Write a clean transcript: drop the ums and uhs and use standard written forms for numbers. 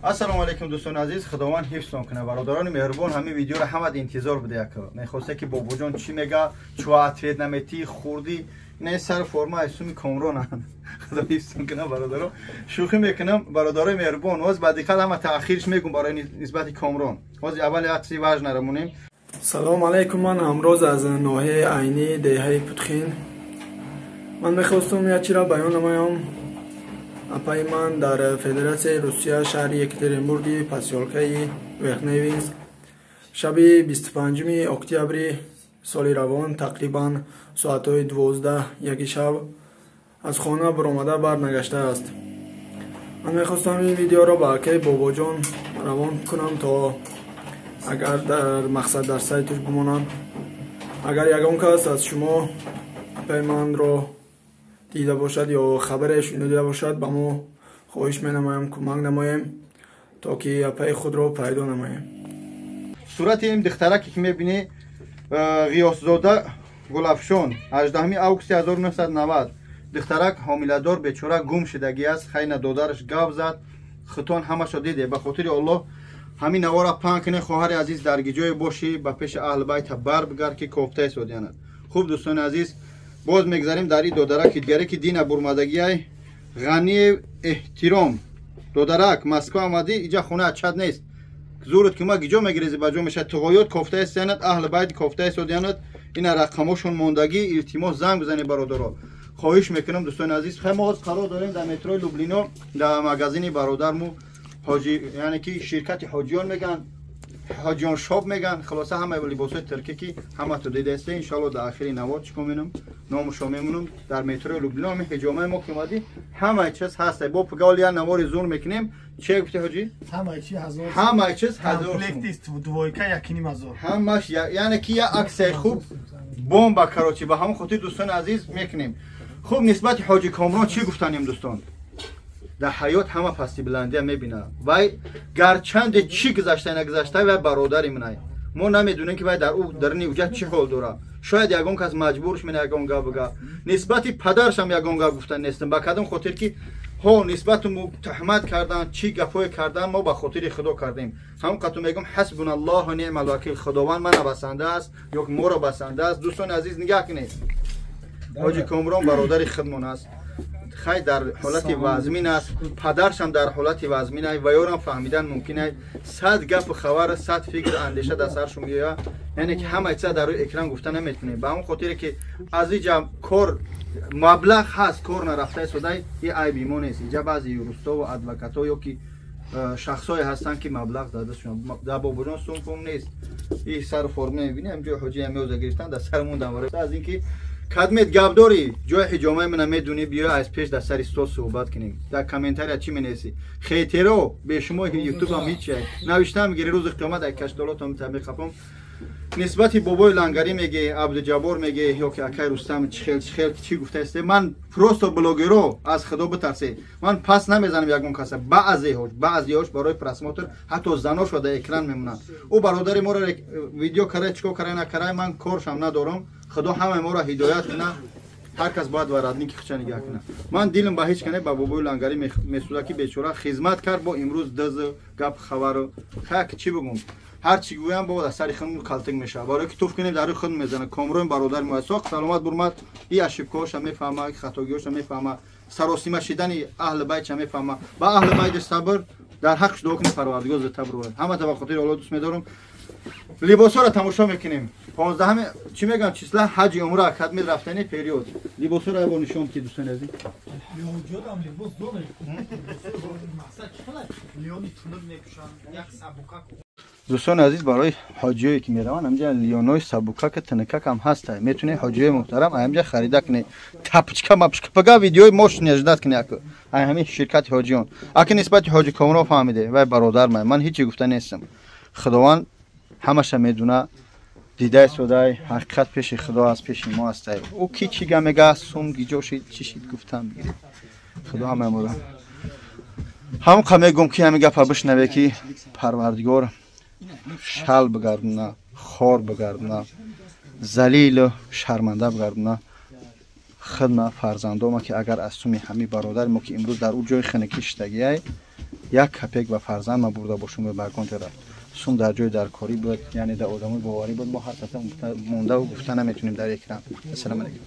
Ассалому алайкум, дӯстони азиз, Худованд ҳифзтон кунад. Бародарони меҳрубон, ҳамин видеоро ҳамад интизор буда, яко мехосте, ки Бобоҷон чӣ мега, чӯ ответ наметӣ, хурдӣ. Ина сар форма аз суми Комронанд. Худо ҳифзтон кунад, бародаро. Шӯхӣ мекунам, бародарои меҳрубон. Ҳоз ба диққат ҳама таъхирш мегум барои нисбати Комрон. Ҳоз аввал як чизи важнара монем. Салом алайкум, ман ҳамроз аз ноҳияи Айнӣ, деҳаи Путхин. Ман мехостум як чиро баён намоям. Апаи ман дар Федератсияи Русия, шаҳри Екатеринбурги, посёлкаи Верхневинск, шаби 25 октябри соли равон, тақрибан соатҳои 12-1 шаб аз хона баромада барнагаштааст. Ман мехостам ин видеоро ба акаи Бобоҷон равон кунам, то агар дар мақсад дар сайташ бимонанд. Агар ягон кас аз шумо апаи манро дида бошад ё хабаре шунида бошад, ба мо хоҳиш менамоям, кӯмак намоем, то ки апаи худро пайдо намоем. Сурати ин духтараке, ки мебинӣ, Ғиёсзода Гулафшон, 18 августи 1990, духтарак ҳомиладор, бечора, гум шудагӣ аст. Хайна додараш гап зад, хитон ҳамашо диде. Ба хотири Оллоҳ ҳамин навора паҳн кунед. Хоҳари азиз, дар гиҷое бошӣ, ба пеши аҳли байта бар бигар, ки кофтаи содиянад. Хуб, дӯстони азиз, боз мегзарем дар ин додараки дигаре, ки дина бурмадагиай, Ғании Эҳтиром. Додарак, Москва омадӣ, иҷа хона ачад нест, зурут ки ма гиҷо мегирези, ба ҷо мешавад. Туғоёт кофтаи сиянад, аҳли байт кофтаи содиянад. Ина рақамошон мондагӣ, илтимос, занг бизанед, бародаро, хоҳиш мекунам, дӯстони азиз. Хай, мо ҳоз қарор дорем дар метрои Люблино, дар магазини бародарму Ҳоҷи, яъне ки ширкати Ҳоҷиён меган, Ҳоҷиён шоп меган. Хулоса, ҳама либосҳои туркӣ, ки ҳама ту дидаисте. Иншоалло, дар ахири навор чӣ кор менам, номушо мемонам. Дар метрои Люблино ҳами ҳиҷомаи мо ки омадӣ, ҳамаи чиз ҳаст. Бо пугал як навори зур мекунем. Че гуфти, ҳоҷӣ? Ҳамаи чи 1000. Ҳамаи чиз 1000. Комплекти двойка 1500. Ҳамаш, яъне ки як аксияи хуб, бомба, короче. Ба ҳамон хотир, дӯстони азиз, мекунем. Хуб, нисбати Ҳоҷи Комрон чӣ гуфтанем, дӯстон? Дар ҳаёт ҳама пасти баландия мебинад. Вай гарчанде чӣ гузашта нагузашта, вай бародари минай. Мо намедонем, ки вай дар ӯ дарни уҷа чӣ ҳол дорад. Шояд ягон кас маҷбурш мена ягон гап бига. Нисбати падаршам ягон гап гуфта нестам. Ба кадом хотир ки ҳо нисбату туҳмат кардан, чӣ гапҳое кардан, мо ба хотири Худо кардем. Ҳамон қату мегӯм: ҳасбуналлоҳу неъмал вакил. Худованд мана басанда аст ё моро басанда аст. Дӯстони азиз, нигаҳ кунед, Ҳоҷи Комрон бародари худмон аст. Хай, дар ҳолати вазмин аст, падаршам дар ҳолати вазмин аст ва ёрам фаҳмидан мумкин аст. Сад гапу хабар, сад фикр, андеша дар саршон меояд. Яъне ки ҳамаи чиза дар рӯи экран гуфта наметунем. Ба ҳамон хотире ки аз иҷа кор маблағ ҳаст, кор нарафта истодай, и айби мо нест. Иҷа баъзе юристову адвокатҳо ё ки шахсое ҳастанд, ки маблағ дадашон. Дар Бобоҷон сумфум нест. И сару форма мебинӣ, ҳамҷои ҳоҷи ҳамёза гирифтан дар сарамон дамвара. Аз ин ки кадмет гап дорӣ, ҷои ҳиҷомаи мана медунӣ, биё, аз пеш дар сари стол суҳбат кунем. Дар комментария чӣ менависӣ? Хейтеро, бешумо ютубам ҳиче навиштам мегири. Рӯзи қиёмат ай каштолотам мехапам. Нисбати бобои Лангарӣ меге, Абдуҷаббор меге ё ки акай Рустам, чихел чихел чӣ гуфтаисте? Ман просто, блогеро, аз Худо битарсе. Ман пас намезанам ягон каса. Баъзеҳош, баъзеҳош барои просмотр ҳатто заношо дар экран мемонанд. Ӯ бародари моро видео карай, чикор карай, накарай, ман коршам надорам. Худо ҳамаи моро ҳидоят кунад. Ҳар кас бояд варадники худша нигаҳ кунад. Ман дилам ба ҳеҷ кане, ба бобои Лангарӣ месӯзад, ки бечора хизмат кард, бо имрӯз дз гап хабару. Хак, чӣ бигӯм? Ҳар чӣ гӯям, бо дар сари худмон калтик мешавад. Барое ки туф кунем, дар рӯи худ мезанад. Комрони бародари мо соқ саломат бурмад. И ошибкаҳоша мефаҳма, хатогиҳоша мефаҳма, саросима шидани аҳли байтша мефаҳма. Ба аҳли байтиш сабр, дар ҳаққш дуо кунем, Парвардигор зудтар бурад. Ҳамата ба хотири Олло дӯст медорам. Либосҳоро тамошо мекунем. 15-ами, чӣ мегӯям, числа, ҳаҷи умра кадми рафтани период. Либосҳоро ябор нишон ки, дӯстони азиз. Лёнҷодам либос доред. Мақсад чӣ хела? Лёни тунук мепӯшанд, як сабукак. Дӯстони азиз, барои ҳоҷиёе ки мераванд, ҳамҷа лёнои сабукака, тинакак ҳам ҳаста. Метунед, ҳоҷиёи муҳтарам, ҳамҷа харида кунед. Тапочка мапочка пага видеои мош неждат кунед, аку ай ҳамин ширкати Ҳоҷиён. Аки нисбати Ҳоҷи Комрон фаҳмиде, вай бародар ман, ман ҳечи гуфта нестам. Худованд ҳамаша медуна, дидаи содай. Ҳақиқат пеши Худо аст, пеши мо ҳастай. Ӯ ки чӣ га мега, сум гиҷо шид, чӣ шид, гуфтам бигиред. Худо ҳамаи моро ҳамқа мегӯм, ки ҳамин гапа бишнаве, ки Парвардигор шал бигардона, хор бигардона, залилу шарманда бигардона хидма фарзандома, ки агар аз суми ҳами бародари мо, ки имрӯз дар ӯ ҷои хинакӣ шиштагиай. Як копек ба фарзанд ма бурда бошум ба ягон ҷо рафт. Сум дар ҷои даркорӣ буд, яъне дар одамои боварӣ буд. Мо ҳар каса мондаву гуфта наметунем дар экран. Ассалому алайкум.